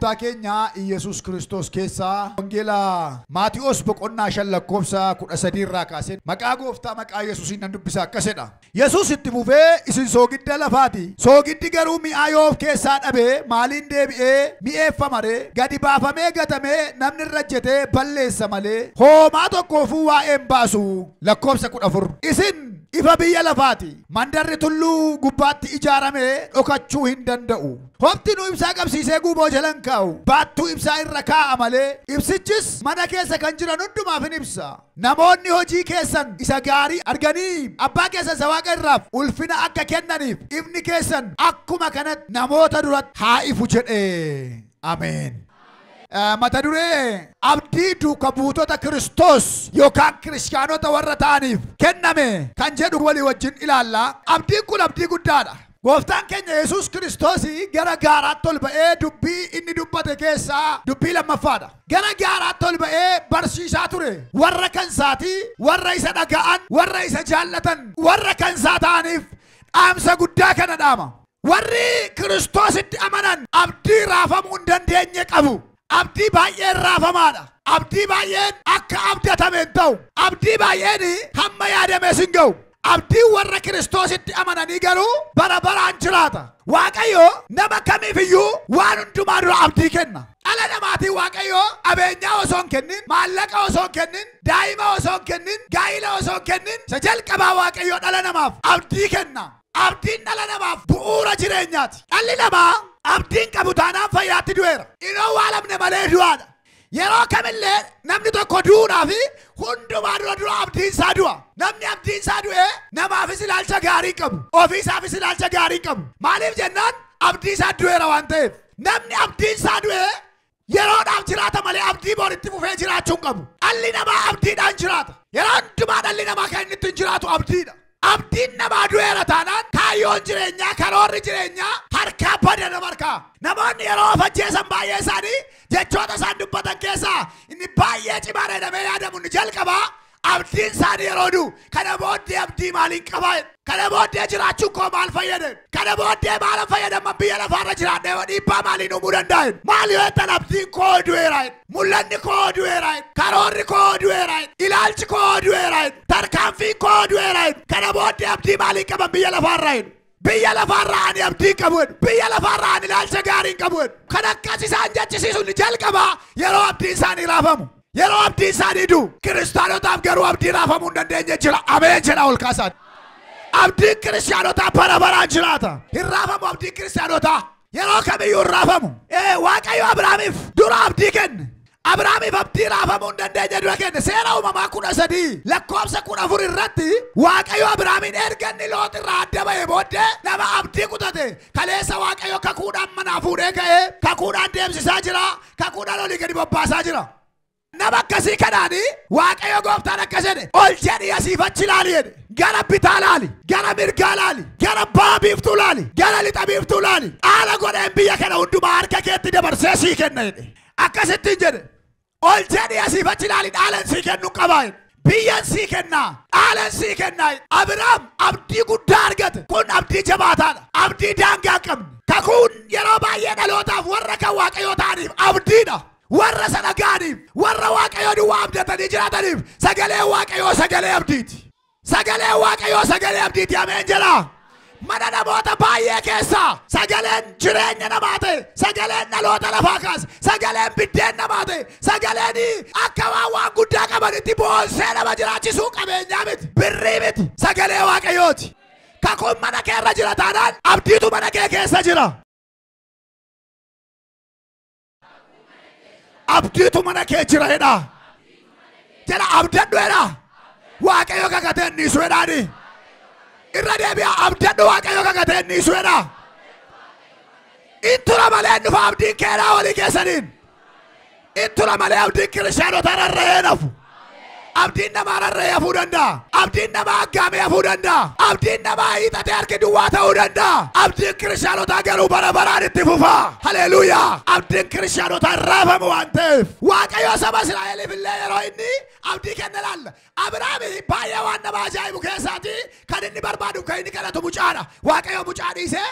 Gooftaa keenya Iyyasuus Kiristoos keessaa Wangeela Maatiyoos boqonnaa 5 lakkoofsa 13 irraa kaasee maqaa Gooftaa maqaa Yesuusiin nan dubbisa akkasidha. Yesuus itti fufee isin soogidda lafaati. Soogiddi garuu mi'aa yoo of keessaa dhabee maaliin deebi'ee mi'eeffama ree? Gadi baafamee gatamee namni irra ejjetee balleessa malee hoomaa tokkoofuu waa'ee hin baasu. Lakkoofsa 14. Isin ifa biyya lafaati. Mandarri tulluu gubbaatti ijaaramee dhokachuu hin danda'u. Hofti nu ibsaa qabsiisee guuboo jalan kaa'u. Baattuu ibsaa irra kaa'a malee ibsichis mana keessa kan jiran hundumaaf hin ibsa. Namoonni hojii keessan isa gaarii arganii abbaa keessan isa waaqa irraaf ulfina akka kennaniif ifni keessan akkuma kanatti namoota duratti haa ifu jedhe. Ameen. Mata duree abdii duuka buutota Kiristoos yookaan kiristaanota warra ta'aniif kenname kan jedhu walii wajjin ilaalla. Abdiin kun abdii guddaadha. Gooftaan keenya Yesuus Kiristoos gara gaaraatti ol ba'ee dubbii inni dubbate keessaa dubbii lammaffaadha. Gara gaaraatti ol ba'ee barsiisaa ture. Warra kansaatii, warra isa dhaga'an, warra isa jaallatan, warra kansaa ta'aniif dhaamsa guddaa kana dhaama. Warri Kiristoositti amanan abdii raafamuu hin dandeenye qabu. Abdii baay'een raafamaadha. Abdii baay'een akka abdatame hin ta'u. Abdii baay'een hamma yaadames hin ga'u. Abdiin warra Kiristoositti amananii garuu bara baraan jiraata. Waaqayyo nama kamiifiyyuu waan hundumaa dura abdii kenna. Dhala namaatiin Waaqayyo qabeenyaa osoo hin kennin, maallaqa osoo hin kennin, daa'ima osoo hin kennin, gaa'ila osoo hin kennin, isa jalqabaa Waaqayyo dhala namaaf abdii kenna. Abdiin dhala namaaf bu'uura jireenyaati. Dhalli namaa abdiin qabu taanaan fayyaatti du'eera. Inoo waalamne malee du'aadha. Yeroo kamillee namni tokko du'uudhaaf hundumaa dura dura abdiin isaa du'a. Namni abdiin isaa du'e namaafis ilaalcha gaarii qabu. Ofiisaafis ilaalcha gaarii qabu. Maaliif jennaan abdii isaa du'eera waan ta'eef. Namni abdiin isaa du'e yeroodhaaf jiraata malee abdii boritti fufee jiraachuu hin qabu. Dhalli namaa abdiidhaan jiraata. Yeroo hundumaa dhalli namaa kan inni ittiin jiraatu abdiidha. Abdiin namaa du'eera taanaan kaayyoon jireenyaa, karoorri jireenyaa harkaa bada nama harkaa. Namoonni yeroo of ajjeesan baay'ee isaanii jechoota isaan dubbatan keessaa inni baay'ee cimaadha jedhamee yaadamu inni jalqabaa abdiin isaanii yeroo du'u kana booddee abdii maaliin qabaa? Kana booddee jiraachuun koo maal fayyade? Kana booddee maalan fayyadaman biyya lafaarra jiraadhee dhiibbaa maaliin uumuu danda'e? Maal yoo jettan abdiin koo du'eera? Mul'anni koo du'eera? Karoorri koo du'eera? Ilaalchi koo du'eera? Tarkaanfiin koo du'eera? Kana booddee abdii maaliin qaban biyya lafaarra? Biyya lafaarraa ani abdii qabu. Biyya lafaarraa ani ilaalcha gaarii qabu. Kan akkas isaan jechisiisu inni jalqabaa yeroo abdiin isaanii raafamu. Yeroo abdiin isaanii du'u. Kiristaanotaaf garuu abdii raafamuu hin dandeenye jira. Ameen jedha ol kaasaa. Abdiin kiristaanotaa bara baraan jiraata. Hin raafamu abdiin kiristaanotaa. Yeroo kamiyyuu hin raafamu. Waaqayyo Abrahaamiif dura abdii kenne. Abrahaamiif abdii raafamuu hin dandeenye dura kenne. Seera uumamaa 13 lakkoofsa 14 irratti Waaqayyo Abrahaamiin erga inni Loox irraa adda ba'ee booddee nama abdii kutate kaleessa Waaqayyo kakuudhaan manaa fuudhee ka'ee kakuudhaan deemsisaa jira. Kakuudhaan olii gadi bobbaasaa jira. Nama akkasii kanaani Waaqayyo gooftaan akkas jedhe ol jedhii asiif achi ilaali jedhe. Gara bitaa ilaali, gara mirgaa ilaali, gara ba'a biiftuu ilaali, gara lixa biiftuu ilaali. Haala godheen biyya kana hundumaa harka keetti dabarsee sii kenna jedhe. Akkasittiin jedhe. Ol jedhii asiif achi ilaali dhaalan sii kennu qaba jedhe. Biyyan sii kennaa, dhaalan sii kennaa. Abrahaam abdii guddaa argate. Kun abdii jabaataadha. Abdii daangaa hin qabne. Kakuun yeroo baay'ee dhalootaaf warra kan Waaqayyoo ta'aniif abdiidha. Warra sana ga'aniif, warra Waaqayyoo duwwaa abdatanii jiraataniif sagalee Waaqayyoo sagalee abdiiti. Sagalee Waaqayyoo sagalee abdiiti. Ameen jedha. Mana namoota baay'ee keessaa sagaleen jireenya namaa ta'e, sagaleen dhaloota lafaa kaase, sagaleen biddeen namaa ta'e, sagaleen akka waan guddaa qabanitti boonsee nama jiraachisuu qabeenyaa miti, birrii miti, sagalee Waaqayyooti. Kakuun mana kee irra jira taanaan abdiitu mana kee keessa jira. Abdiitu mana kee jira jedha. Jedha abdadhu jedha. Waaqayyo kakatee inni isu jedhaani. Irra deebi'a abdadhu Waaqayyo kakatee inni isu jedha. Intura malee dhufa abdiin keenaa walii keessaniin. Intura malee abdiin kiristaanota rarra'ee nafu. Abdiin namaa rarra'ee hafuu danda'a. Abdiin namaa aggaamee hafuu danda'a. Abdiin namaa hiixatee harki duwwaa ta'uu danda'a. Abdiin kiristaanotaa garuu bara baraan itti fufa. Haleluuyaa. Abdiin kiristaanotaa raafamu waan ta'eef Waaqayyo saba Israa'eliif illee yeroo inni abdii kenne laalla. Abrahaam baay'ee waan nama ajaa'ibu keessaati kan inni barbaadu kan inni kadhatu mucaadha. Waaqayyo mucaa dhiisee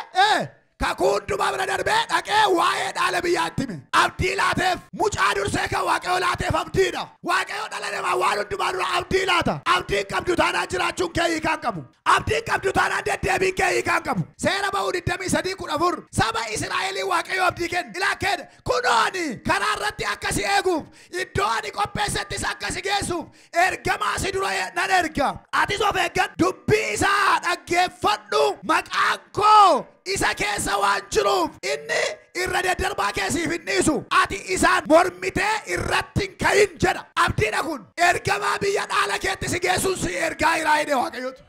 Kakuu hundumaa bira darbee dhaqee waa'ee dhaala biyyaatti hime. Abdii laateef mucaa dursee kan Waaqayyo laateef abdiidha. Waaqayyo dhala namaa waan hundumaa dura abdii laata. Abdiin qabdu taanaan jiraachuun kee hiikaa hin qabu. Abdiin qabdu taanaan deddeebiin kee hiikaa hin qabu. Seera ba'uu 23:14 saba Israa'elii Waaqayyo abdii kenne. Ilaa kenne kunooni karaa irratti akka si eeguuf iddoo ani qopheessettis akka si geessuuf ergamaa si dura nan erga. Atis of eeggadhu, dubbii isaa dhaggeeffadhu, maqaan koo isa keessa waan jiruuf inni irra daddarbaa kee siif hin dhiisu. Ati isaan mormitee irratti hin ka'in jedha. Abdiidha kun ergamaa biyya dhaala keetti si geessuun si ergaa hiraa hidhe Waaqayyotu.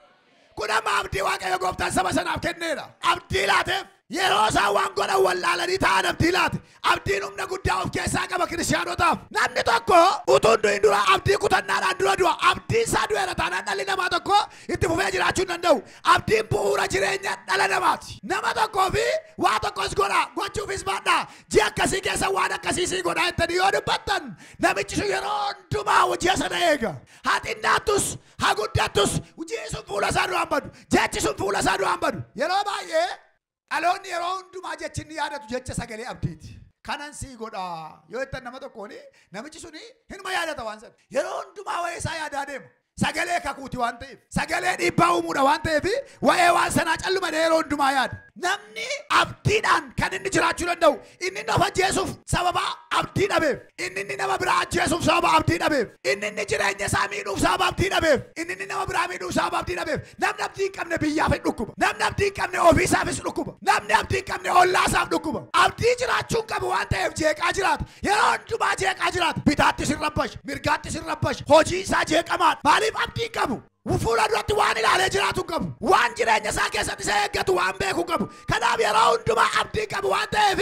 Kun amma abdii Waaqayyo gooftaan saba sanaaf kenneedha. Abdii laateef yeroo isaan waan godhan wallaalanii ta'an abdii laate. Abdiin humna guddaa of keessaa qaba kiristaanotaaf. Namni tokko utuu hin du'in dura abdii kutannaadhaan dura du'a. Abdiin isaa du'eera taanaan dhalli namaa tokko itti fufee jiraachuu hin danda'u. Abdiin bu'uura jireenya dhala namaati. Nama tokkoo fi waa tokkos godha gochuufis baadha. Ji'a akkasii keessa waan akkasii sii godha jettanii yoo dubbattan namichi sun yeroo hundumaa ji'a sana eega. Haa xinnaattus haa guddattus ji'i sun fuula isaa duraan badu. Jechi sun fuula isaa duraan badu. Yeroo baay'ee dhaloonni yeroo hundumaa jechi inni yaadatu jecha sagalee abdiiti. Kanan sii godha yoo jettan nama tokkoon namichi suni hinuma yaadata waan sana. Yeroo hundumaa waa'ee isaa yaadaa deema. Sagalee kakuuti waan ta'eef, sagalee dhiibbaa uumuudha waan ta'eef waa'ee waan sanaa calluma yeroo hundumaa yaada. Namni abdiidhaan kan inni jiraachuu danda'u inni nama ajjeesuuf sababa abdii dhabeef, inni nama biraa ajjeesuuf sababa abdii dhabeef, inni jireenya isaa miidhuuf sababa abdii dhabeef, inni nama biraa miidhuuf sababa abdii dhabeef. Namni abdii hin qabne biyyaaf hin dhukkuba. Namni abdii hin qabne ofiisaafis dhukkuba. Namni abdii hin qabne ollaasaaf dhukkuba. Abdii jiraachuu hin qabu waan ta'eef jeeqaa jiraata. Yeroo hundumaa jeeqaa jiraata. Bitaattis hin rabbash, mirgaattis hin rabbash. Hojii isaa jeeqamaadha. Maaliif abdii hin qabu? Fuula duratti waan ilaalee jiraatu hin qabu. Waan jireenya isaa keessatti isa eeggatu waan beeku hin qabu. Kanaaf yeroo hundumaa abdii qabu waan ta'eef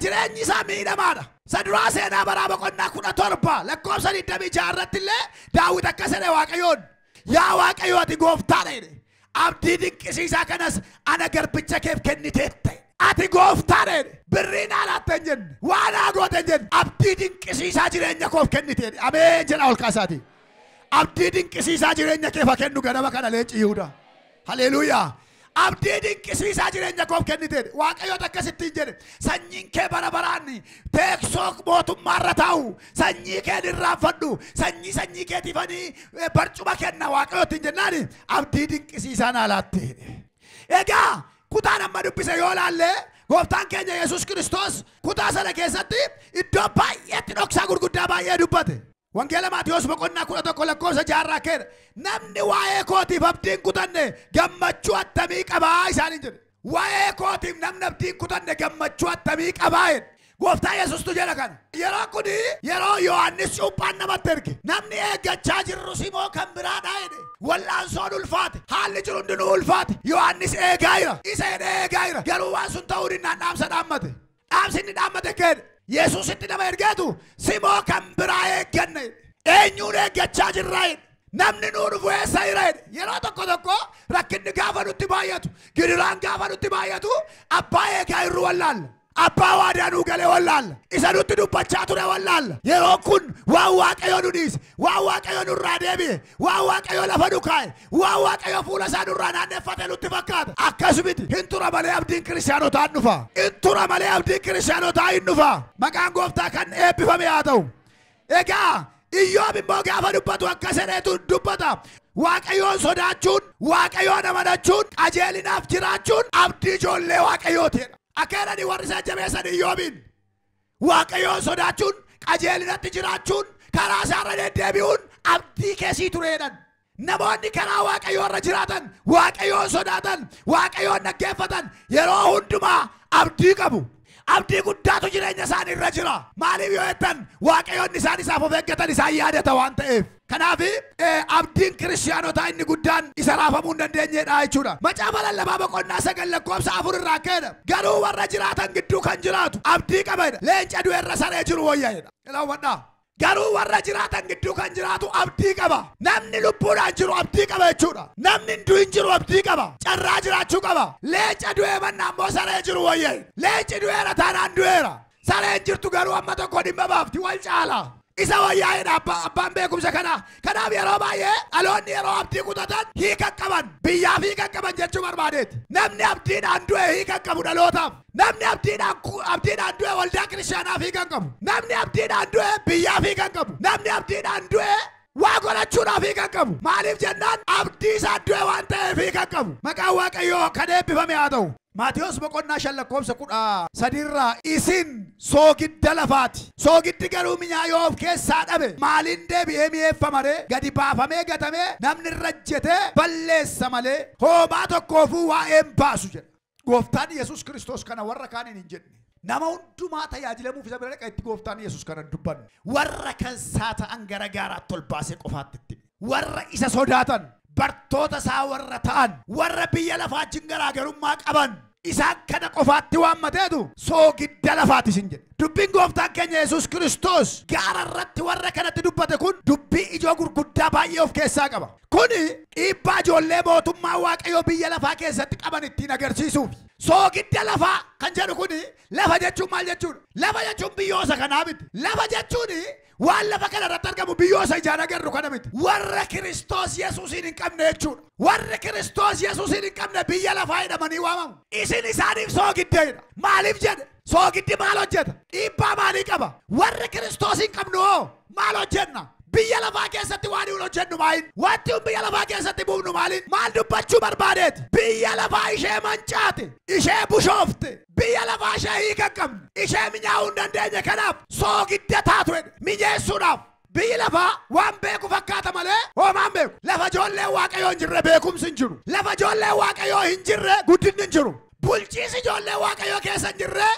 jireenyi isaa miidhamaadha. Saduraa seenaa baraa boqonnaa 17 lakkoofsa 26 irratti illee Daawit akkas jedhe Waaqayyoon, yaa Waaqayyo ati gooftaadha jedhe. Abdii dinqisiisaa kanas ana garbicha keef kenniteetta. Ati gooftaadha jedhe. Birrii naa laatte hin jenne, waa naa goote hin jenne, abdii dinqisiisaa jireenya koof kennite jedhe. Ameen jedha ol kaasaati. Abdii dinqisiisaa jireenya keef haa kennu ganama kana leenci Yihudaa. Haleluuyaa. Abdii dinqisiisaa jireenya koof kennite. Waaqayyoon akkasittiin jedhe. Sanyiin kee bara baraan teessoo mootummaarra taa'u, sanyii kee irraanfadhu, sanyii sanyii keetiifanii barcuma kenna Waaqayyoottiin jennaan abdii dinqisiisaa naa laatte. Egaa kutaan amma dubbise yoo laalle gooftaan keenya Yesuus Kiristoos kutaa sana keessatti iddoo baay'eetti dhoksaa gurguddaa baay'ee dubbate. Wangeela Maatiyos boqonnaa 11 lakkoofsa 6 keessa namni waa'ee kootiif abdii hin kutanne gammachuu attamii qabaa isaaniin jedhe. Waa'ee kootiif namni abdii hin kutanne gammachuu attamii qabaa jedhe. Gooftaa Yesuustu jedha kana. Yeroo kuni yeroo Yohaannis cuuphaan namatti erge. Namni eeggachaa jirru simoo kan biraadhaa jedhe. Wal'aansoon ulfaate, haalli jiru hundinuu ulfaate. Yohaannis eegaa jira. Isa jedhee eegaa jira. Garuu waan sun ta'uu dinnaan dhaamsa dhaammate. Dhaamsi inni dhaammate keedha. Yesuusitti nama ergeetu simoo kan biraa eegganne. Eenyuun eeggachaa jirraa jedhe. Namni nuu dhufu eessa jira jedhe. Yeroo tokko tokko rakkinni gaafa nutti baay'atu, gidiraan gaafa nutti baay'atu abbaa eegaa jirru wallaalla. Abbaa waadaa nuu galee wallaalla. Isa nutti dubbachaa ture wallaalla. Yeroo kun waan Waaqayyo nu dhiise, waan Waaqayyo nurraa deebi'e, waan Waaqayyo lafa nu kaa'e, waan Waaqayyo fuula isaa nurraa naanneffate nutti fakkaata. Akkasumiti hin tura malee abdiin kiristaanotaa hin dhufa. Hin tura malee abdiin kiristaanotaa hin dhufa. Maqaan gooftaa kan eebbifame haa ta'u. Egaa Iyyoob immoo gaafa dubbatu akkas jedheetu dubbata. Waaqayyoon sodaachuun, Waaqayyoon amanachuun, qajeelinaaf jiraachuun abdii ijoollee Waaqayyooti. Akka jedhanii warri isaan jabeessan Iyyoobiin Waaqayyoon sodaachuun, qajeelinatti jiraachuun, karaa isaarra deddeebi'uun abdii keessii tureedhan. Namoonni karaa Waaqayyoo irra jiraatan, Waaqayyoon sodaatan, Waaqayyoon dhaggeeffatan yeroo hundumaa abdii qabu. Abdii guddaatu jireenya isaanii irra jira. Maaliif yoo jettan Waaqayyoon isaan isaaf of eeggatan isaan yaadata waan ta'eef. Kanaaf abdiin kiristaanotaa inni guddaan isa raafamuu hin dandeenyedha jechuudha. Macaafa lallabaa boqonnaa 9 lakkoofsa 4 irraa ka'edha. Garuu warra jiraatan gidduu kan jiraatu abdii qaba jedha. Leenca du'e irra saree jiru wayya jedha. Ilaawwadhaa. Garuu warra jiraatan gidduu kan jiraatu abdii qaba. Namni lubbuudhaan jiru abdii qaba jechuudha. Namni hin du'in jiru abdii qaba. Carraa jiraachuu qaba. Leenca du'e mannaa immoo saree jiru wayya. Leenci du'eera taanaan du'eera. Sareen jirtu garuu amma tokko dhimma baafti wal caala. Isa wayyaa'edha abbaan beekumsa kanaa. Kanaaf yeroo baay'ee dhaloonni yeroo abdii kutatan hiika qaban, biyyaaf hiika qaban jechuu barbaadeeti. Namni abdiidhaan du'e hiika qabu dhalootaaf. Namni abdiidhaan du'e waldaa kiristaanaaf hiika qabu. Namni abdiidhaan du'e biyyaaf hiika qabu. Namni abdiidhaan du'e waa godhachuudhaaf hiika qabu. Maaliif jennaan abdii isaa du'e waan ta'eef hiika qabu. Maqaan Waaqayyoo kan eebbifame haa ta'u. Maatiyos boqonnaa 5 lakkoofsa 13 irraa isin soogidda lafaati. Soogiddi garuu minyaa yoo of keessaa dhabe maaliin deebi'ee mi'eeffama ree? Gadi baafamee gatamee namni irra ejjetee balleessa malee hoomaa tokkoofuu waa'ee hin baasu jedha. Gooftaan Yesuus Kiristoos kana warra kaaniin hin jedhne. Nama hundumaa tajaajilamuuf isa bira dhaqa itti gooftaan Yesuus kana hin dubbanne. Warra kan isaa ta'an gara gaaraatti ol baasee qofaatti itti. Warra isa sodaatan, bartoota isaa warra ta'an, warra biyya lafaa wajjin garaagarummaa qaban, isaan kana qofaatti waammateetu soogidda lafaati isin jedhe. Dubbiin gooftaan keenya Yesuus Kiristoos gaara irratti warra kanatti dubbate kun dubbii ijoo gurguddaa baay'ee of keessaa qaba. Kuni dhiibbaa ijoollee mootummaa Waaqayyoo biyya lafaa keessatti qaban ittiin agarsiisuuf. Soogidda lafaa kan jedhu kuni lafa jechuun maal jechuudha? Lafa jechuun biyyoosa kanaa miti. Lafa jechuun waan lafa kana irratti argamu biyyoosa ijaan agarru kana miti. Warra Kiristoos Yesuusiin hin qabne jechuudha. Warri Kiristoos Yesuusiin hin qabne biyya lafaa jedhamanii waamamu. Isin isaaniif soogiddeedha. Maaliif jedhe? Soogiddi maal hojjeta? Dhiibbaa maalii qaba? Warri Kiristoos hin qabnu hoo maal hojjenna? Biyya lafaa keessatti waan hin hojjennu maaliin? Wanti hun biyya lafaa keessatti buufnu maaliin? Maal dubbachuu barbaadeeti? Biyya lafaa ishee mancaate, ishee bushoofte, biyya lafaa ishee hiika hin qabne, ishee minyaa'uu hin dandeenye kanaaf soogidda taatu jedhe minyeessuudhaaf. Biyyi lafaa waan beeku fakkaata malee hoomaan beeku. Lafa ijoolleen Waaqayyoo hin jirre beekumsi hin jiru. Lafa ijoolleen Waaqayyoo hin jirre guddinni hin jiru. Bulchiisi ijoollee Waaqayyoo keessa hin jirre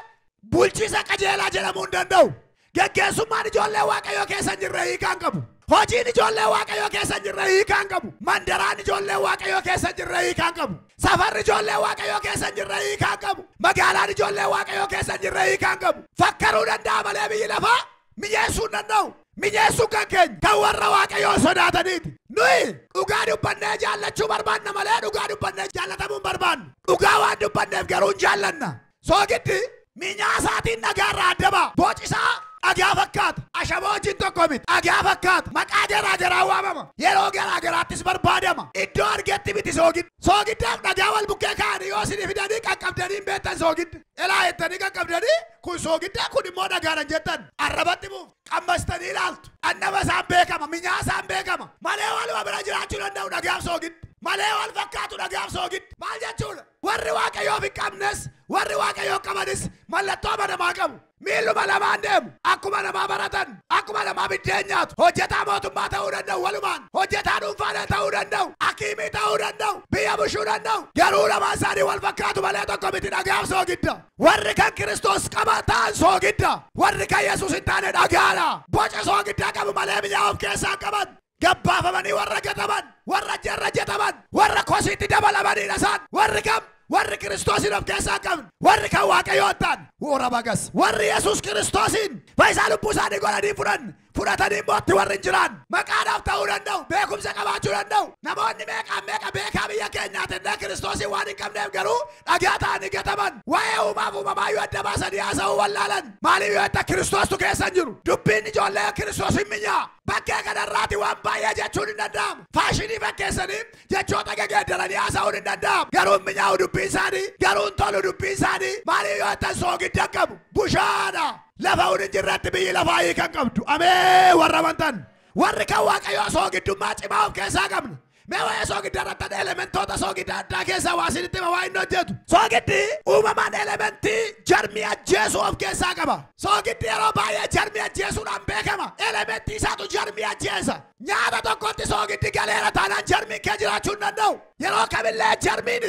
bulchiisa qajeelaa jedhamuu hin danda'u. Geggeessummaan ijoollee Waaqayyoo keessa hin jirre hiikaa hin qabu. Hojiin ijoollee Waaqayyoo keessa hin jirre hiikaa hin qabu. Mandaraan ijoollee Waaqayyoo keessa hin jirre hiikaa hin qabu. Safarri ijoollee Waaqayyoo keessa hin jirre hiikaa hin qabu. Magaalaan ijoollee Waaqayyoo keessa hin jirre hiikaa hin qabu. Fakkaruu danda'a malee biyyi lafaa mi'eessuu hin danda'u. Mi'eessuu kan keenya kan warra Waaqayyoo sodaataniiti. Nuyi dhugaa dubbannee jaallachuu barbaanna malee dhugaa dubbannee jaallatamuu hin barbaannu. Dhugaa waan dubbanneef garuu hin jaallanna. Soogiddi minyaa isaatiin dhagaarraa adda ba'a. Boci isaa dhagaa fakkaata. Ashaboo wajjin tokko miti. Dhagaa fakkaata. Maqaa garaa garaa waamama. Yeroo garaa garaattis barbaadama. Iddoo argetti miti soogiddi. Soogiddaaf dhagaa wal bukkee kaa'anii yoo isinii fidanii qaqqabdanii hin beektan soogiddi. Elaa jettanii qaqqabdanii kun soogiddaa kun immoo dhagaadha jettan. Arrabatti buuf qammastanii ilaaltu. Dhandhama isaan beekama. Minyaa isaan beekama. Malee waluma bira jiraachuu danda'u dhagaaf soogiddi. Malee wal fakkaatu dhagaaf soogiddi. Maal jechuudha? Warri Waaqayyoof hin qabnes warri Waaqayyoo qabanis mallattoo amanamaa qabu. Miilluma lamaan deemu. Akkuma namaa baratan, akkuma namaa biddeen nyaatu. Hojjetaa mootummaa ta'uu danda'u walumaan. Hojjetaa dhuunfaa ta'uu danda'u. Hakiimii ta'uu danda'u. Biyya bushuu danda'u. Garuu lamaan isaanii wal fakkaatu malee tokko miti dhagaaf soogidda. Warri kan Kiristoos qaba ta'an soogidda. Warri kan Yesuus hin taane dhagaadha. Boca soogiddaa qabu malee minyaa of keessaa qaban. Gabbaafamanii warra gataman, warra jarrajjataman, warra kosiitti dabalamanidha isaan. Warri kam? Warri Kiristoosiin of keessaa qabne, warri kan Waaqayyoo hin taane, warra bagas, warri Yesuus Kiristoosiin fayyisaa lubbuu isaanii godhanii fudhatanii immoo itti warri hin jiraan maqaadhaaf ta'uu danda'u, beekumsa qabaachuu danda'u. Namoonni meeqaan meeqa beekaa biyya keenyaatti illee Kiristoosiin waan hin qabneef garuu dhagaa ta'anii gataman. Waa'ee uumaaf uumamaa yoo adda baasanii haasa'uu wallaalan. Maaliif yoo jetta Kiristoostu keessa hin jiru? Dubbiin ijoollee Kiristoos hin minyaa. Bakkee kanarraati waan baay'ee jechuun hin danda'amu. Faashinii fakkeessanii jechoota gegeeddaranii haasa'uun hin danda'amu. Garuu hin minyaa'u dubbiin isaanii, garuu hin tolu dubbiin isaanii. Maaliif yoo jettan soogidda hin qabu? Bushaadha. Lafa hundi hin jirretti biyyi lafaa hiika hin qabdu. Amee warra amantan. Warri kan Waaqayyoo soogiddummaa cimaa of keessaa qabna. Mee waa'ee soogidda irratti elementoota soogidda addaa keessaa waa isinitti hima waa inni hojjetu. Soogiddi uumamaan elementii jarmii ajjeesuu of keessaa qaba. Soogiddi yeroo baay'ee jarmii ajjeesuudhaan beekama. Elementii isaatu jarmii ajjeesa. Nyaata tokkotti soogiddi galeera taanaan jarmiin kee jiraachuu hin danda'u. Yeroo kamillee jarmiin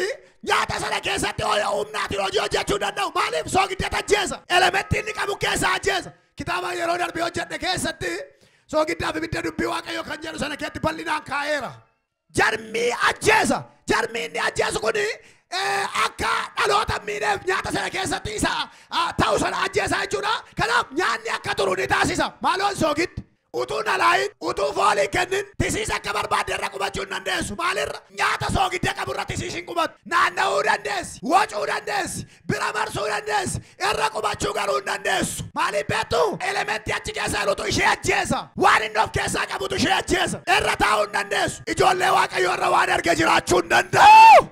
nyaata sana keessatti humnaatiin hojii hojjechuu hin danda'u. Maaliif soogidda ajjeesa? Elementii inni qabu keessaa ajjeesa. Kitaaba yeroo darbe hojjedhe keessatti soogiddaaf ibidda dubbii Waaqayyoo kan jedhu sana keessatti bal'inaan kaa'eera. Jarmii ajjeesa. Jarmii inni ajjeesu kun akka dhaloota miidheef nyaata sana keessatti isa ta'u sana ajjeesa jechuudha. Kanaaf nyaanni akka turu ni taasisa. Maaloon soogiddi? Utuu nalaayin, utuu foolii kennin, tisiisa akka barbaadde irra qubachuu hin dandeessu. Maalirra? Nyaata soogidda qaburra tisiis hin qubatu. Naanna'uu dandeessi, wacuu dandeessi, bira marsuu dandeessi, irra qubachuu garuu hin dandeessu. Maaliif beektu? Elementii achi keessa jirutu ishee ajjeesa. Waan inni of keessaa qabutu ishee ajjeesa. Irra taa'uu hin dandeessu. Ijoollee Waaqayyoo irra waan erge jiraachuu hin danda'u.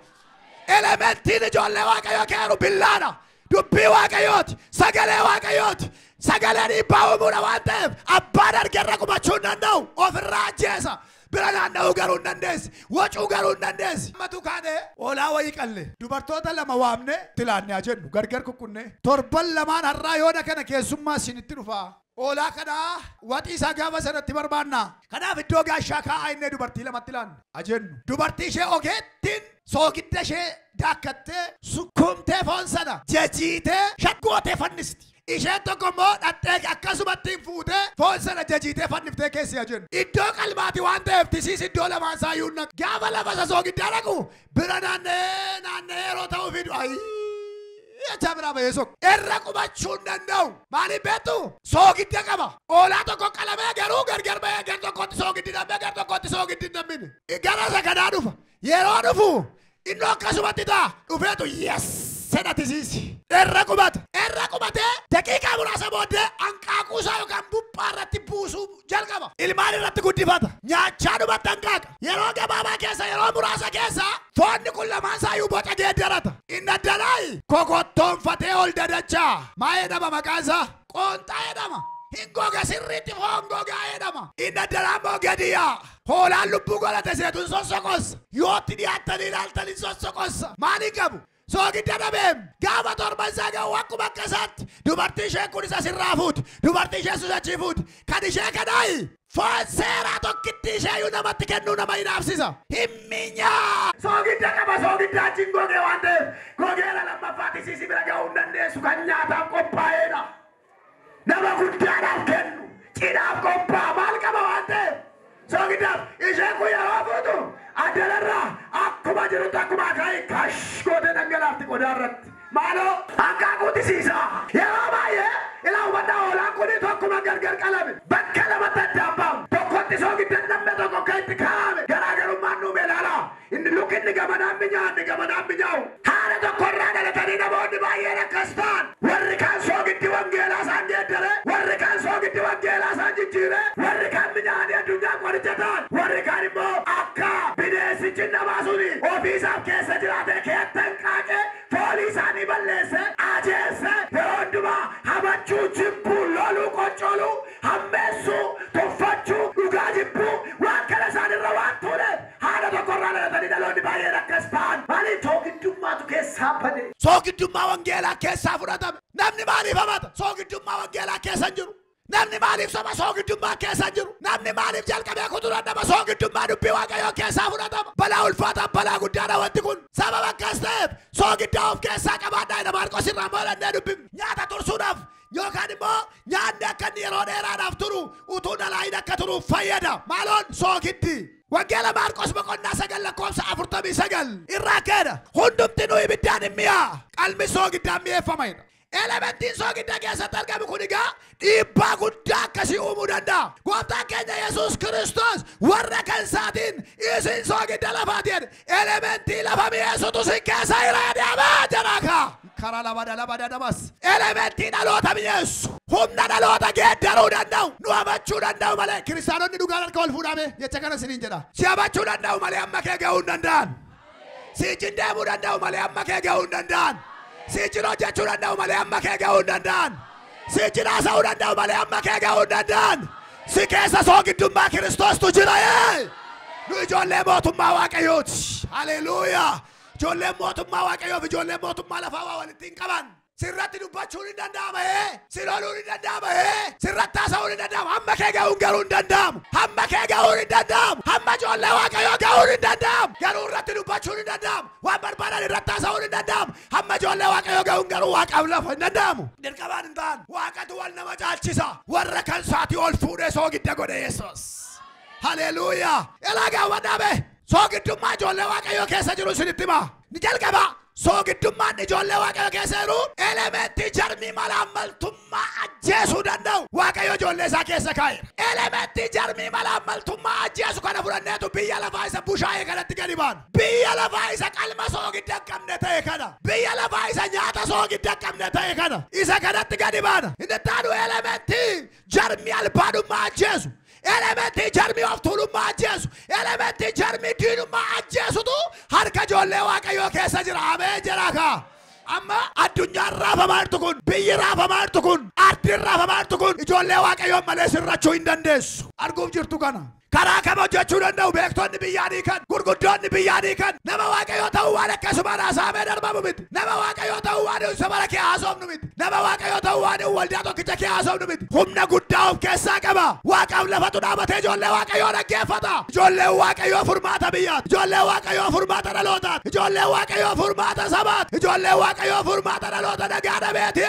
Elementiin ijoollee Waaqayyoo keeru billaadha. Dubbii Waaqayyooti, sagalee Waaqayyooti. Sagalee dhiibbaa uumuudha waan ta'eef abbaan arge irra qubachuu hin danda'u. Ofirraa ajjeesa. Bira naanna'uu garuu hin dandeessi. Wacuu garuu hin dandeessi. Ammatu kaanee hoolaa wayii qalle. Dubartoota lama waamne tilaannee haa jennu gargar kukkunnee. Torban lamaan har'aa yoona kana keessummaa isinitti dhufaa. Hoolaa kanaa waxii isaa gaafa sanatti barbaanna. Kanaaf iddoo gaashaa kaa'aa innee dubartii lamatti laanna haa jennu. Dubartii ishee ogeettiin soogidda ishee daakkattee sukkuumtee foon sana jajiitee shaggootee fannisti. Isheen tokko immoo dhattee akkasumatti hin fuutee foon sana jajiitee fanniftee keessi haa jennu. Iddoo qalmaati waan ta'eef tisiis iddoo lamaan isaa iyyuu naqu. Gaafa lafa isa soogiddaa dhaqu bira naanna'ee naanna'ee yeroo ta'uu fidu. Ayii jechaa biraa bahee sokka. Irra qubachuu hin danda'u. Maaliif beektu? Soogidda qaba. Hoolaa tokko qalamee garuu gargar bahee gar tokkotti soogiddi dhammee gar tokkotti soogiddi hin dhammine. Gara isa kanaa dhufa. Yeroo dhufu inni akkasumatti ta'a. Dhufeetu yes sedha tisiisi. Irra qubata. Irra qubatee daqiiqaa muraasa booddee hanqaaquu isaa yookaan buphaa irratti buusuu jalqaba. Ilmaan irratti guddifata. Nyaachaa dhumatti hanqaaqa. Yeroo gabaabaa keessa yeroo muraasa keessa foonni kun lamaan isaa iyyuu boca geeddarata. Inni addanaayi kokottoonfatee ol dadachaa. Maa jedhama maqaan isaa? Qoonxaa jedhama. Hin goga sirriitti foon gogaa jedhama. Inni addanaa immoo gadi yaa'a. Hoolaan lubbuu godhate seetuun sossoqossa. Yootti dhiyaattanii ilaaltanii sossoqossa. Maal hin qabu? Soogidda dhabeem gaafa torban isaa ga'u akkuma akka isaatti dubartii ishee kun isa sirraa fuuti. Dubartii ishee sun achii fuuti. Kan ishee kanaayi foon seeraa tokkitti ishee iyyuu namatti kennuu nama hinaafsisa. Hin minyaa. Soogidda qaba soogidda achi hin goge waan ta'eef gogeera lammaffaa tisiisi bira ga'uu hin dandeessu kan nyaataaf qophaa'eedha. Nama guddaadhaaf kennu cidhaaf qophaa'a maal qaba waan ta'eef soogiddaaf isheen kun yeroo fuutu addalarraa akkuma jirutti akkuma akaayii kash gootee dhangalaafti qodaa irratti. Maaloo hanqaaquu tisiisaa. Yeroo baay'ee ilaa hubannaa hoolaan kun tokkuma gargar qalame bakka lamatti addaan baamu. Tokkotti soogidda namni tokko akka itti kaa'ame garaagarummaan nuume ilaalaa. Inni lukinni gamanaan minyaa'u inni gamanaan minyaa'u. Haala tokkorraa dhalatanii namoonni baay'een akkas ta'an warri kaan soogiddi wangeelaa isaan geeddare warri kaan soogiddi wangeelaa isaan jijjiire warri kaan minyaa'anii addunyaa qoricha ta'an warri kaan immoo akka bineensichi namaa suni ofii isaaf keessa jiraatee keettan qaaqee foolii isaanii balleesse ajeesse yeroo hundumaa hamachuu jibbuu loluu qoccoluu hammeessuu tuffachuu dhugaa jibbuu waan kana isaanirra waan tuuleef haala tokkorraa dhalatanii dhaloonni baay'een akkas ta'an maaliif soogiddummaatu keessaa bade. Soogiddummaa wangeelaa keessaa fudhatame. Namni maaliif hamata? Soogiddummaa wangeelaa keessa hin jiru. Namni maaliif soba soogiddummaa keessa hin jiru? Namni maaliif jalqabee kuturan nama soogiddummaa dubbii Waaqayyoo keessaa fudhatama? Balaa ulfaataa balaa guddaadha wanti kun. Sababa akkas ta'eef soogiddaa of keessaa qabaadhaa jedha Maarqos irraa moolannee dubbifne. Nyaata tursuudhaaf yookaan immoo nyaanni akka inni yeroo dheeraadhaaf turu utuu dhalaayin akka turuuf fayyada. Maaloon soogiddi. Wangeela Maarqos boqonnaa 9 lakkoofsa 49 irraa ka'edha. Hundumti nu ibiddaan hin mi'aa. Qalmi soogiddaan mi'eeffama jedha. Elementiin soogidda keessatti argamu kun egaa dhiibbaa guddaa akkasii uumuu danda'a. Gooftaan keenya Yesuus Kiristoos warra kan isaatiin isin soogidda lafaati jedhe. Elementii lafa mi'eessutu sin keessa jira jedhee jedha. Karaa lama lama dabas. Elementii dhaloota mi'eessu. Humna dhaloota geeddaruu danda'u. Nu hamachuu danda'u malee. Kiristaanonni dhugaan harka wal fuudhame jecha kana isiniin jedha. Si hamachuu danda'u malee amma kee ga'uu hin danda'an. Siichin deemuu danda'u malee amma kee ga'uu hin danda'an. Siichin hojjechuu danda'u malee amma kee ga'uu hin danda'an. Siichin haasa'uu danda'u malee amma kee ga'uu hin danda'an. Si keessa soogiddummaa Kiristoostu jira. Nu ijoollee mootummaa Waaqayyooti. Haleluuyaa. Ijoolleen mootummaa Waaqayyoof ijoolleen mootummaa lafaa waa walitti hin qaban. Sirratti dubbachuun hin danda'ama. Si loluun hin danda'ama. Sirratti haasa'uun hin danda'amu. Hamma kee ga'uun garuu hin danda'amu. Hamma kee ga'uun hin danda'amu. Hamma ijoollee Waaqayyoo ga'uun hin danda'amu. Garuu irratti dubbachuun hin danda'amu. Waan barbaadan irratti haasa'uun hin danda'amu. Hamma ijoollee Waaqayyoo ga'uun garuu Waaqaaf lafa hin danda'amu. Dirqamaan hin ta'an. Waaqatu wal nama caalchisa. Warra kan isaatii ol fuudhee soogidda godhe Yesuus. Haleluuyaa. Ilaa gaawwadhaame. Soogiddummaa ijoollee Waaqayyoo keessa jiru isinitti hima. Ni jalqaba. Soogiddummaan ijoollee Waaqayyoo keessa jiru elementii jarmii malaammaltummaa Ajjeesuu danda'u Waaqayyo ijoollee isaa keessa kaa'eera. Elementii jarmii malaammaltummaa ajjeesu kana fudhanneetu biyya lafaa isa bushaayee kanatti gadi baanu. Biyya lafaa isa qalma soogidda hin qabne ta'e kana. Biyya lafaa isa nyaata soogidda hin qabne ta'e kana. Isa kanatti gadi baana. Inni taanu elementii jarmii albaadhummaa ajjeesu. Elementii jarmii of tuulummaa ajjeesu. Elementii jarmii diinummaa ajjeesutu harka ijoollee Waaqayyoo keessa jira. Ameen jedhaa kaa. Amma addunyaan raafamaa jirtu kun, biyyi raafamaa jirtu kun, ardiin raafamaa jirtu kun ijoollee Waaqayyoon malee sirrachuu hin dandeessu. Arguuf jirtu kana. Karaa kam hojjechuu danda'u beektonni biyyaanii kan, gurguddoonni biyyaanii kan, nama Waaqayyoo ta'uu waan akkasumaan haasa'amee darbamu miti. Nama Waaqayyoo ta'uu waan saba kee haasofnu miti. Nama Waaqayyoo ta'uu waan waldaa tokkicha kee haasofnu miti. Humna guddaa of keessaa qaba. Waaqaaf lafatu dhaabatee ijoollee Waaqayyoo dhaggeeffata. Ijoollee Waaqayyoo furmaata biyyaati. Ijoollee Waaqayyoo furmaata dhalootaati. Ijoollee Waaqayyoo furmaata sabaati. Ijoollee Waaqayyoo furmaata dhaloota nagaa dhabeeti.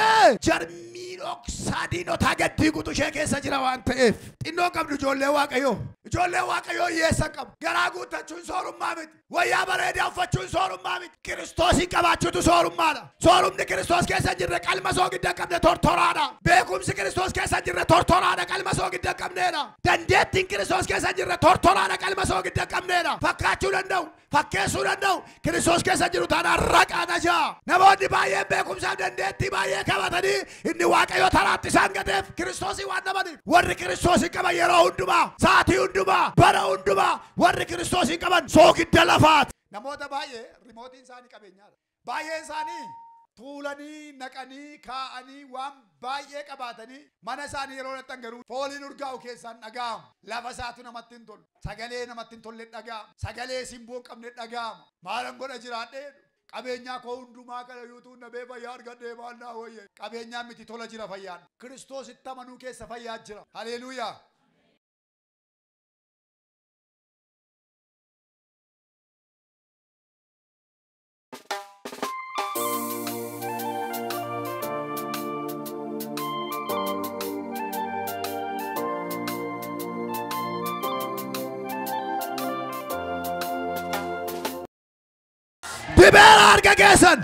Jarmii dhoksaa diinotaa gaddii guutuu ishee keessa jira waan ta'eef. Xinnoo qabdu ijoollee Waaqayyoo. Ijoollee Waaqayyoo hiyyeessa qabu. Garaa guuttachuun soorummaa miti. Wayyaa bareedaa uffachuun soorummaa miti. Kiristoosiin qabaachuutu soorummaadha. Soorumni Kiristoos keessa hin jirre qalma soogidda hin qabne tortoraadha. Beekumsi Kiristoos keessa hin jirre tortoraadha, qalma soogidda hin qabneedha. Dandeettiin Kiristoos keessa hin jirre tortoraadha, qalma soogidda hin qabneedha. Fakkaachuu danda'u, fakkeessuu danda'u, Kiristoos keessa jiru taanaan raqaadha jaa. Namoonni baay'een beekumsaaf dandeettii baay'ee qabatanii inni Waaqayyo taraatti isaan gateef Kiristoosii waan dhabaniif. Warri Kiristoosii qaban yeroo hundumaa, sa'aatii hundumaa, bara hundumaa warri Kiristoosii qaban soogidda lafaati. Namoota baay'ee rimootiin isaanii qabeenyaadha. Baay'een isaanii tuulanii, naqanii, kaa'anii waan baay'ee qabaatanii mana isaanii yeroo dhaqan garuu fooliin urgaa'u keessaan dhaga'amu. Lafa isaatu namatti hin tolu. Sagalee namatti hin tolle dhaga'amu. Sagalee simboo hin qabne dhaga'amu. Maalan godha jiraadhee qabeenyaa koo hundumaa kana yuutuu nabee fayyaa argadhee maal naa wayye. Qabeenyaan miti tola jira fayyaan. Kiristoositti amanuu keessa fayyaa jira. Haleluuyaa. Dibeera harka keessan,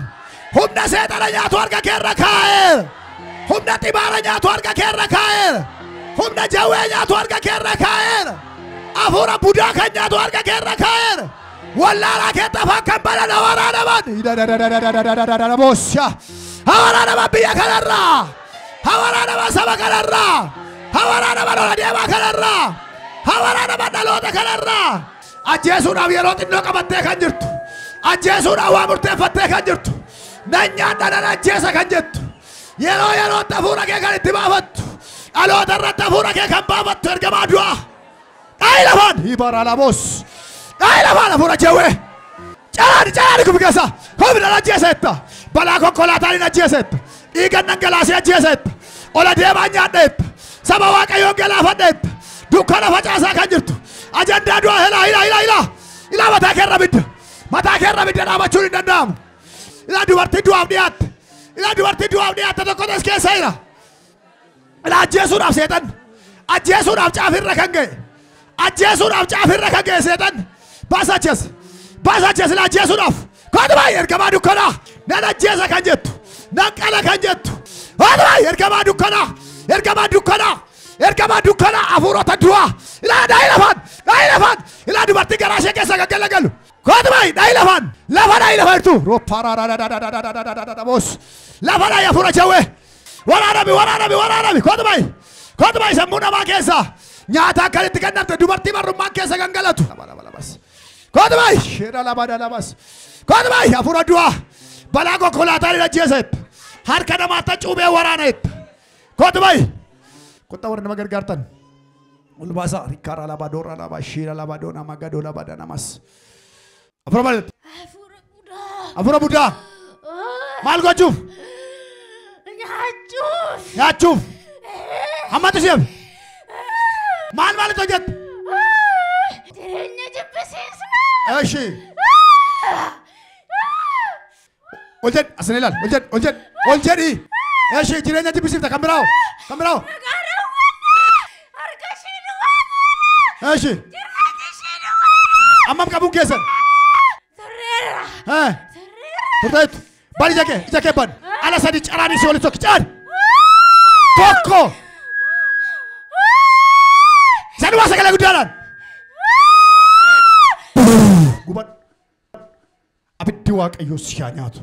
humna seexana nyaatu harka keerra kaa'eera. Humna xibaara nyaatu harka keerra kaa'eera. Humna jawwee nyaatu harka keerra kaa'eera. Hafuura budaa kan nyaatu harka keerra kaa'eera. Wallaalaa keetta afaan kan banan hawaraanaman. Hawaraanaman biyya kanarraa. Hawaraanaman saba kanarraa. Hawaraanaman lola deemaa kanarraa. Hawaraanaman dhaloota kanarraa. Ajjeesuudhaaf yeroo xinnoo qabattee kan jirtu. Ajjeesuudhaaf waa murteeffattee kan jirtu. Nan nyaadha nan ajjeesa kan jettu. Yeroo yerootti hafuura kee kan itti baafattu. Dhaloota irratti hafuura kee kan baafattu ergamaa du'aa. Dhaayi lafaan hibaraa laboos. Dhaayi lafaan hafuura jawwee. Calaani calaani kubi keessa. Kubi nan ajjeesa jetta. Balaa konkolaataan hin ajjeesa jetta. Dhiigan dhangalaasee ajjeesa jetta. Ola deemaa nyaadha jetta. Saba Waaqayyoon galaafadha jetta. Dukkana facaasaa kan jirtu. Ajandaa du'aa hilaa hilaa hilaa hilaa. Ilaa mataa keerra bidda. Mataa keerra bidda dhaabachuun hin danda'amu. Ilaa dubartii du'aaf dhiyaatte. Ilaa dubartii du'aaf dhiyaatte tokko as keessa jira. Ilaa ajjeesuudhaaf seexan. Ajjeesuudhaaf caafirra kan ga'e. Ajjeesuudhaaf caafirra kan ga'e seexan. Baasa ajjeesa. Baasa ajjeesa ilaa ajjeesuudhaaf. Kootu baay'ee ergamaa dukkanaa. Nan ajjeesa kan jettu. Nan qala kan jettu. Kootu baay'ee ergamaa dukkanaa. Ergamaa dukkanaa. Ergamaa dukkanaa hafuurota du'aa. Ilaa dhaayi lafaan. Dhaayi lafaan. Ilaa dubartii garaa ishee keessa kan galagalu. Kootu baay'ee dhaayi lafaan. Lafa dhaayi lafa jirtu. Rooppaaraaraaraaraaraaraaraaraaraaraboos. Lafa dhaayi hafuura jawwee. Waraanami waraanami waraanami. Kootu baay'ee. Kootu baay'ee sammuu namaa keessa. Nyaata akkanitti kennamte dubartii marrummaan keessa kan galatu. Kootu baay'ee. Sheera lama dhalabas. Kootu baay'ee hafuura du'aa. Balaa konkolaataan hin ajjeesa jetta. Harka namaatti cuubee waraana jetta. Kootu baay'ee. Kottaa warra nama gargaartan. Ol baasaa rikkaara laba doora laba shiira laba doona magadoo laba danamas. Hafuura maal jetta? Hafuura budaa. Hafuura budaa. Maal gochuuf? Nyaachuuf. Nyaachuuf. Hammatu si'aaf. Maal maalitu hojjetta? Jireenya jibbisiisa. Eshi. Ol jedhi asin ilaali. Ol jedhi ol jedhi ol jedhi. Eshi jireenya jibbisiifta kan biraa hoo? Kan biraa hoo? Harka ishee duwwaa. Eshi. Jireenya ishee duwwaa. Ammam qabuun keessan? Turreera. Turteetu. Bani ija kee ija kee bani. Ala sadi caraan isii walitti tokki caani. Tokko. Sanuma sagalee guddaadhaan. Gubadhu. Abiddi Waaqayyoo si haa nyaatu.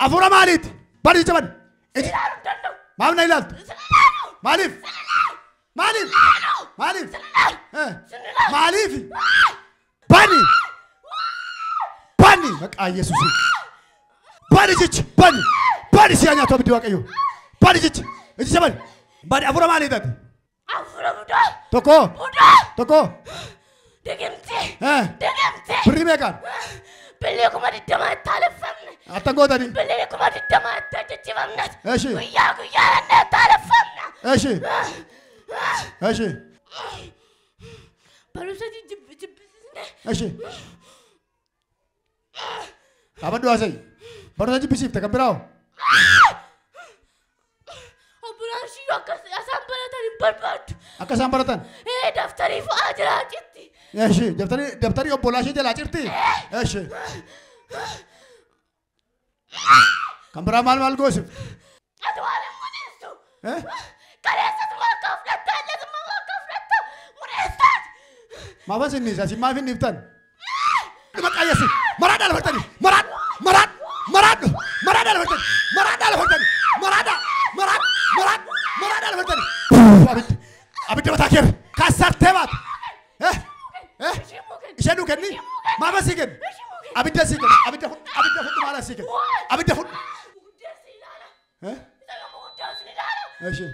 Afuura maaliiti? Bari jaban. Maaf na ilaaltu? Maaliif? Maaliif? Maaliif? Maaliif? Bani! Bani! Maqaa Yesuusiin. Bani jechi! Bani! Bani si haa nyaatu abiddi Waaqayyoo. Bani jechi! Iji jaban. Bani afuura maalii taate? Afuura budaa. Tokko. Budaa. Tokko. Diqimti. Diqimti. Birrii meeqaan? Billee 20,000 taaleffamne. Attan gootanii? Billee 20,000 hojjechifamne. Eshi. Guyyaa guyyaadhaan taaleffamna. Eshi. Eshi. Barumsa jibbisiisne. Eshi. Dhaabadhu haasa'i. Barumsa jibbisiifte kan biraa hoo? Obbolaan ishii akka isaan baratan hin barbaaddu. Akka isaan baratan? Daftarii fa'aa jalaa cirti. Eshi. Daftarii obbolaa ishee jalaa cirti? Eshi. Kan biraa maal maal goosifte? Ati waan hin muneessu. Kaleessasuma akka fudhatta, illeessuma akka fudhatta muneessaati. Maafan sin dhiisa? Isin maaf hin dhiiftan? Maqaa Yesuus. Maraadhaa lafa jirtanii. Maraadhu. Maraadhu. Maraadhu. Maraadhaa lafa jirtanii. Maraadhaa lafa jirtanii. Maraadhaa. Maraadhu. Maraadhu. Maraadhaa lafa jirtanii. Abiddi. Abiddi mataa keerra. Kassartee baatu. Ishee nuu kenni? Maafan sii kenni? Abidda sii kenna. Abidda fudhu. Abidda fudhu maala sii kenna. Abidda fudhu. Eshi.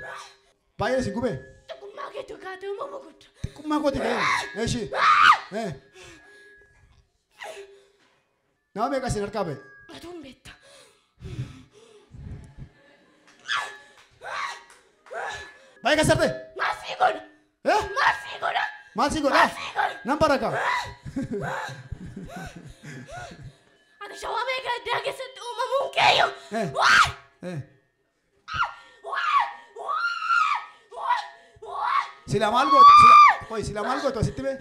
Baay'ee si gubee? Xiqqummaa keetu kaatee uumama guddaa. Xiqqummaa kooti ka'ee. Eshi. Nama meeqa isin harkaa ba'e? Aduun beekta. Baay'ee kassarte? Maal sii godha? Maal sii godha? Maal sii godha? Nan baraka. Ati shawaa meeqa addaa keessatti uumamuun keeyyo. Sila maal gootu? Qoy sila maal gootu asitti bee?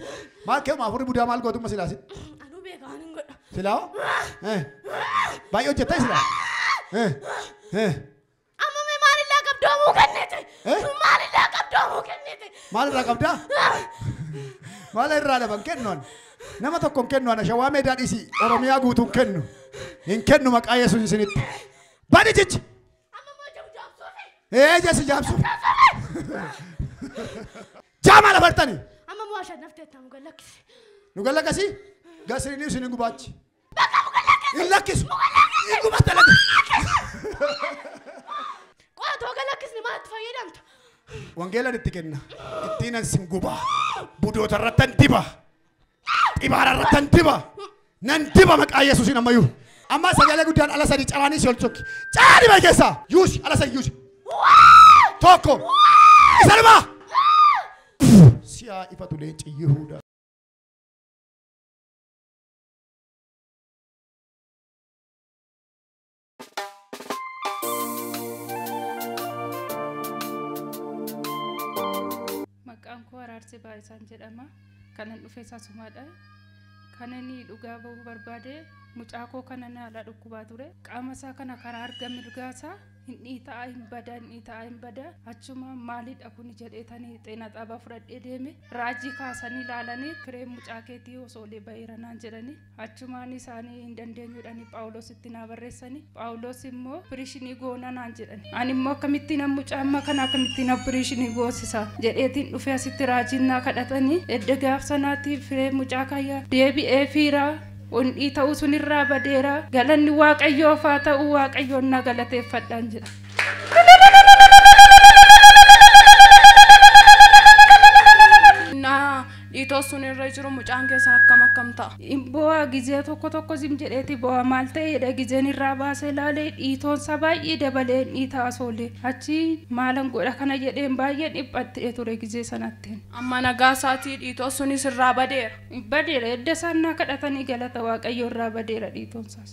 Maal keewuma afurri budaa maal gootu amma silaa asitti? Anuu beekaa waan hin godha. Silaa hoo? Baay'ee hojjettaa silaa? Amma mee maalirraa qabdoomuu kennite? Maalirraa qabdoomuu kennite? Maalirraa qabdaa? Maal irraa dhaban kennu ani? Nama tokko hin kennu ana shawaa meedaa dhiisii Oromiyaa guutuu hin kennu. Hin kennu maqaa Yesuus isinitti. Bani jechi! Amma moo jaamsuufi? Jesi jaamsuufi. Jaamaa lafa jirtanii. Amma moo ashaan naftee itti nu gallakkisi. Nu gallakkisi? Gasiriin isin hin gubaachi. Bakka nu gallakkisi. Hin lakkisu. Hin gubatta lakkisu. Qo'atoo gallakkisni maaltti fayyadamta? Wangeelan itti kenna. Ittiin an sin gubaa. Budoota irratti an diba. Xibaara irratti an diba. Nan diba maqaa Yesuusiin ammayyuu. Amma sagalee guddaan ala sadii caraanii si ol sokki. Caani bahe keessaa. Yuusi ala sadii yuusi. Tokko. Isa dhumaa. Siyaa ifatu leenci Yihuudaa. Maqaan koo Araarsee Baay'isaan jedhama. Kanan dhufe Sasumaadha. Kan inni dhugaa bahuu barbaade mucaa koo kana naala dhukkubaa ture. Qaama isaa kana karaa harka mirgaa isaa hin dhiitaa hin badaa hin dhiitaa hin badaa. Achuma maalidha kun jedheetanii xeenaa xaabaa fudhadhee deeme. Raajii kaasanii ilaalanii fireen mucaa keetii osoo olee baheera naan jedhanii. Achumaan isaanii hin dandeenyuudhaanii Phaawulositti naa barreessanii. Phaawulos immoo opereeshinii goona naan jedhani. Ani immoo akkamittiin mucaa amma kana akkamittiin opereeshinii goosisa jedheetiin dhufee asitti raajiin naa kadhatanii. Edda gaaf sanaatti fireen mucaa kayyaa deebi'ee fiiraa. Undhii ta'uu sun irraa badeera. Galanni Waaqayyoof haa ta'u, Waaqayyoon na galateeffadhaan jedha. Naa dhiitoo sun irra jiru mucaan keessan akkam akkam ta'a? Bo'aa gizee tokko tokko zim jedheeti bo'aa, maal ta'eedha gizeen irraa baasee ilaalee dhiitoonsa baay'ee dabalee dhiitaa asoolee achi maalan godha kana jedheen baay'ee dhiphattee ture gizee sanatti. Amma nagaa isaatii dhiitoo sunis irraa badeera. Badeera, edda isaan naa kadhatanii galata Waaqayyoo irraa badeera dhiitoonsaas.